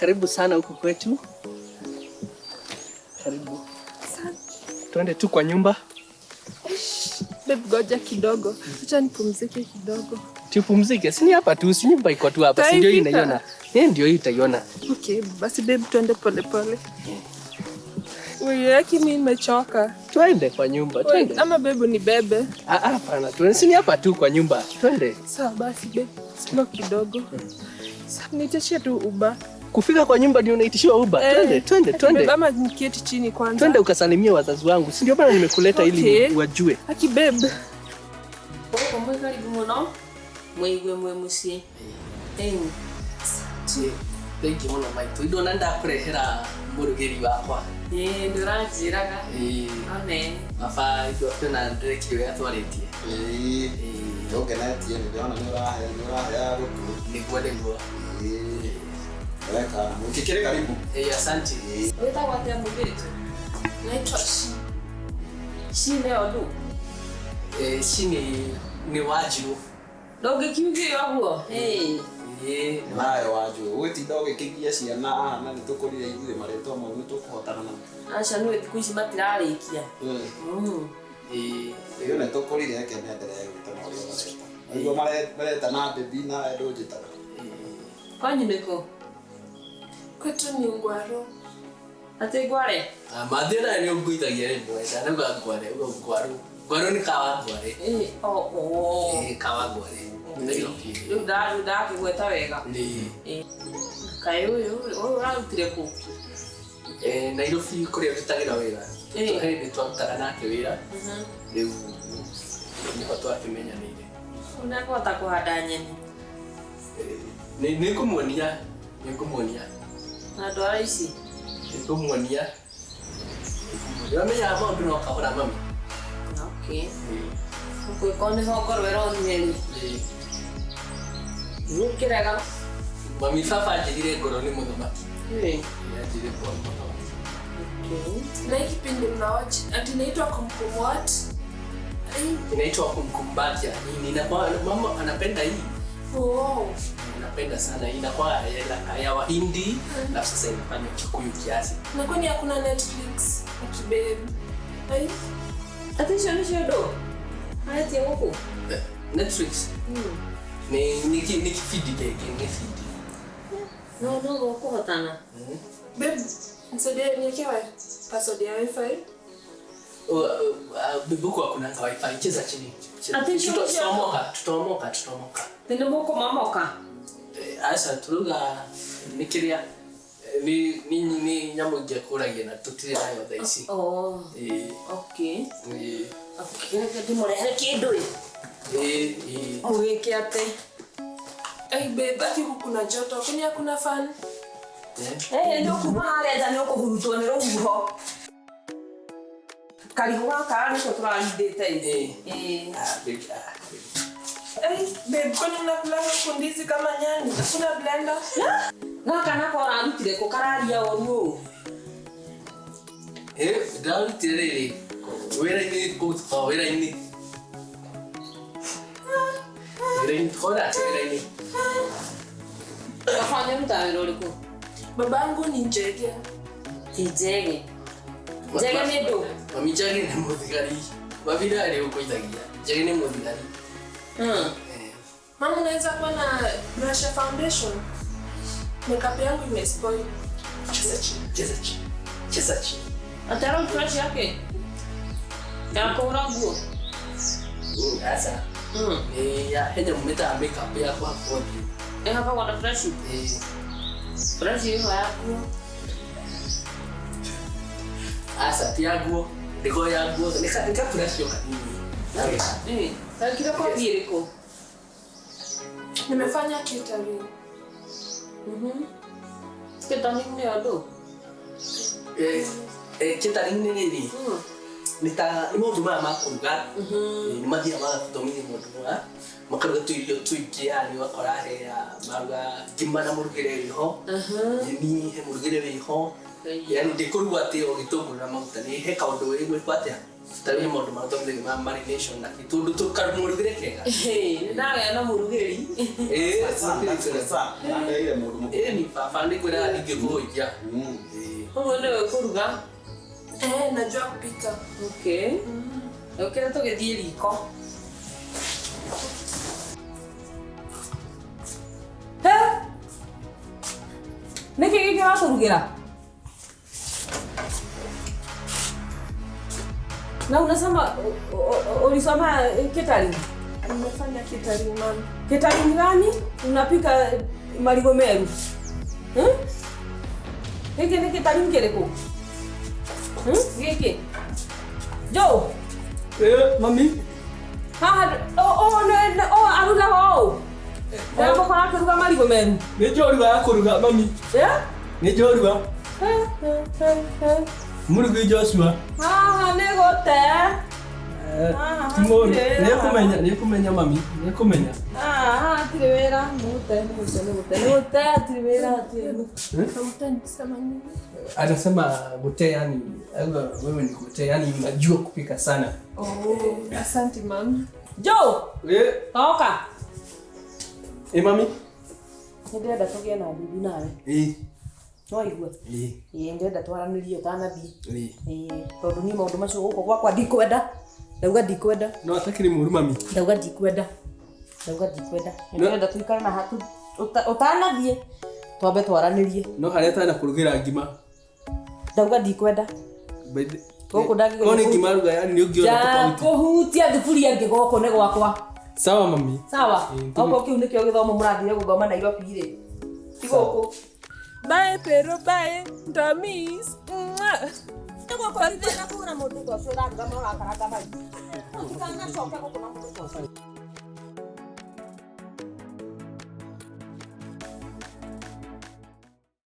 Karibu sana huku kwetu. Karibu. Twende tu kwa nyumba. Babe, goja kidogo. Acha nipumzike kidogo. Tupumzike. Si ni hapa tu, si nyumba iko tu hapa. Si ndio hii Taifika. unaiona? Eh, ndio hii utaiona. Okay, basi babe, twende pole pole. Wewe yaki mimi nimechoka. Twende kwa nyumba, twende. Ama babe nibebe. Ah, ah, hapana, twende. Si ni hapa tu kwa nyumba. Twende. Sawa basi babe, slow kidogo. Sasa niitishie tu Uber. Kufika kwa nyumba ndio unaitishiwa Uber. Eh, Twende, twende, twende. Babe, ama niketi chini kwanza. Twende ukasalimie wazazi wangu. Si ndio bana nimekuleta ili Okay. wajue. Aki babe. Gũkũ mwĩ karibu mũno mwĩigue mwĩ mũciĩ. Ĩni. Thank you mũno maitũ. Ndona ndakũrehera mũrugĩri wakwa. Ĩĩ nĩ ũranjĩraga. Ĩĩ. One. Baba indo twĩna ndĩrekire ũrĩa twarĩtie. Ĩĩ. Nĩũngenetie nĩ ndĩrona nĩ ũrahe nĩ ũraheaga gũtũ. Nĩguo nĩguo. Ĩĩ. Weka. Ũkĩkĩrĩ karibu. Ĩĩ, asante. Wĩtagwo atĩa mũirĩtu? Naitwa Shi. Shi nĩyo ndũ? Eh, shi ni Wanjiru. Ndũngĩkiugire ũguo? Ĩĩ. Ĩĩ. Nawe Wanjũ, ũgĩtinda ũgĩkĩgia ciana haha na nĩtũkũrire ithuĩ marĩtwa mau nĩtũkũhotana namo. Aca nĩũĩ thikũ ici matirarĩkia. Ĩĩ. Ĩyo nĩtũkũrire reke menderee gwĩtana ũrĩa mareta. Nĩguo maretana baby nawe ndũnjĩtaga. Kwanyu nĩkũ? Kwetu ni Ngwaro. Atĩ Ngware? Ah, mathĩ nayo nĩ ũnguithagia rĩmwe. Ndanauga Ngware, uga Ngwaru. Ngwaru nĩ kawa Ngware. Ĩĩ. O o. Ĩĩ, kawa Ngware. Nairobi. Rĩu ndakĩgweta wega. Ĩĩ. Ĩĩ. Kaĩ ũyũ ũyũ ũrarutire kũ? Eh, Nairobi kũrĩa ndutagĩra wĩra. Ĩĩ. He hĩndĩ twarutaga nake wĩra. Rĩu nĩho twakĩmenyanĩire. Ũnekũhota kũhanda nyeni? Nĩ ngũmuonia, nĩ ngũmuonia. Na ndwara ici? Nĩ ngũmuonia. Nĩwamenyaga maũndũ no kahora mami. Okay. Ngwĩko nĩho ngorwo ĩronire rĩ. Ĩĩ. Gũkĩrega. Mami baba anjĩrire ngorwo nĩ mũthamaki. Ĩĩ. Ĩĩ, anjĩrire ngorwo nĩ mũthamaki. Okay. Na hii kipindi mnawatch ati inaitwa Kumkum what? Ai. Inaitwa Kumkumbatia. Nini inakuwa mama anapenda hii. Oh. Anapenda sana hii inakuwa ya Wahindi na sasa inafanya Kikuyu kiasi. Na kwani hakuna Netflix? Aki babe. Ai. Ati icio nĩcio ndũ? Aretie gũkũ? Netflix. Ni kibindi gĩkĩ, ni kibindi. No no gũkũhotana. Babe, nisaidie niweke password ya wifi. Bibuku hakuna wifi, cheza chini. Ati icio nĩcio ndũ? Tutaomoka, tutaomoka, tutaomoka. Nĩ nĩmũkũmamoka? Aca turuga nĩ kĩrĩa ni nyamũ ingĩakũragia na tũtirĩ nayo thaa ici. Oh. Ĩĩ. Okay. Ĩĩ. Okay, reke ndĩmũrehere kĩndũ ĩ. Ĩĩ, ĩĩ. Mũgĩke atĩ? Ai babe, ati huku kuna joto, kwani hakuna fan? Eh, nĩ ũkuma harĩa nja nĩ ũkũhurutwo nĩ rũhuho. Karigũ gaka nĩko tũrarindĩte ĩ. Ĩĩ. Ĩĩ. Ah, baby, ah, baby. Ai babe, kwani mnakulanga huku ndizi kama nyani? Hakuna blender? Gaka nako ũrarutire kũ kararia ũru ũũ? Eh, ndarutire rĩrĩ wĩra-inĩ kũu tũkoragwo wĩra-inĩ. Wĩra-inĩ tũkoragwo atĩ wĩra-inĩ. Baba wanyu arutaga wĩra ũrĩkũ? Babangu ni Njege. Ti Njege. Njege nĩ ndũ? Mami Njege nĩ mũthigari. Mami ndarĩ ũkũithagia. Njege nĩ mũthigari. Mama, unaweza kuwa na brush ya foundation? Makeup yangu imespoil. Cheza chini, cheza chini, cheza chini. Atara brush yake? Ya kũhũra nguo? Sasa. Ya henya mumetaga makeup ya kũhakwo ũthiũ. Ĩhakagwo na brush? Ĩĩ. Brush ĩyo ya nguo? Aca, ti ya nguo. Ndĩkorwo ya nguo. Nĩ ka brush yo kanini. Ĩĩ. Wekire kothi ĩrĩkũ? Nimefanya catering. Catering nĩyo ndũ? Catering nĩ rĩrĩ. Nĩ ta nĩ maũndũ maya ma kũruga. Nĩ mathiaga magathomithia maũndũ maya. Makaruga tũirio tũingĩ yani ũgakora he maruga ngima na mũrugĩre wĩho. Nyeni he mũrugĩre wĩho. Yani ndĩkũruga atĩ o gĩtũngũrũ na maguta nĩ he kaũndũ ĩgwĩkwo atĩa? Tarä maå ndå marĩa ma marination na tå ndå tå kega. Nĩ ndagĩa na mũrugĩri. Sasa ndeire mũndũ mũkũrũ. Ĩni baba nĩ kwĩraga ndingĩkũhũithia. Ũguo nĩwe kũruga. Eh, najua kupika. Okay. Ũkĩra tũgĩthiĩ riko. He? Nĩkĩ gĩkĩ watũrugĩra? Na unasema ulisoma catering? Nimefanya catering, mami. Catering gani? Unapika marigo meru? Hmm? Gĩkĩ nĩ catering kĩrĩkũ? Hmm? Gĩkĩ? Joe? Mami. Haha o arugaga ũũ? Ndĩramũkora akĩruga marigo meru. Nĩ njorua ya kũruga mami. Eh? Nĩ njorua. He, he, he, he. Mũrugi Joshua. Haha nĩ gũte. Ti mũru. Nĩ ekũmenya mami, nĩ ekũmenya. Haha hatirĩ wĩra. Nĩ gũte, nĩ gũte, nĩ gũte, nĩ gũte, hatirĩ wĩra, hatirĩ. Utanisema nini? Anasema gute, yani wewe ni gute, yani unajua kupika sana. Oh, asante mami. Joe, Eh, toka. mami. Nĩ ndĩrenda tũgĩe na ndundu nawe. Eh. No igue. Eh. Ĩĩ ndĩrenda twaranĩrie ũtanathiĩ. Eh. Ĩĩ tondũ niĩ maũndũ macio gũkũ gwakwa ndikwenda. Ndauga ndikwenda. No atakĩrĩ mũru mami. Ndauga ndikwenda. Ndauga ndikwenda. Nĩ ndĩrenda tũikare na hatu ũtanathiĩ twambe twaranĩrie. No harĩa atana kũrugĩra ngima. Ndauga ndikwenda. Gũkũ ndangĩgeria Ko nĩ ngima ruga yani nĩ ũngĩona tofauti. Ndakũhutia thuburia ĩngĩ gũkũ nĩ gwakwa. Sawa mami. Sawa. Okorwo kĩu nĩkĩo gĩthomo mũrathire gũthoma Nairobi rĩ. Ti gũkũ. Bye Pero, bye. Nitamiss. Mwah. Gũkũ ndĩrenda kũgũra mũndũ ta ũcio ũraruga na ũrakaranga marigũ. Ndikanacoke gũkũ na mũndũ ta ũcio.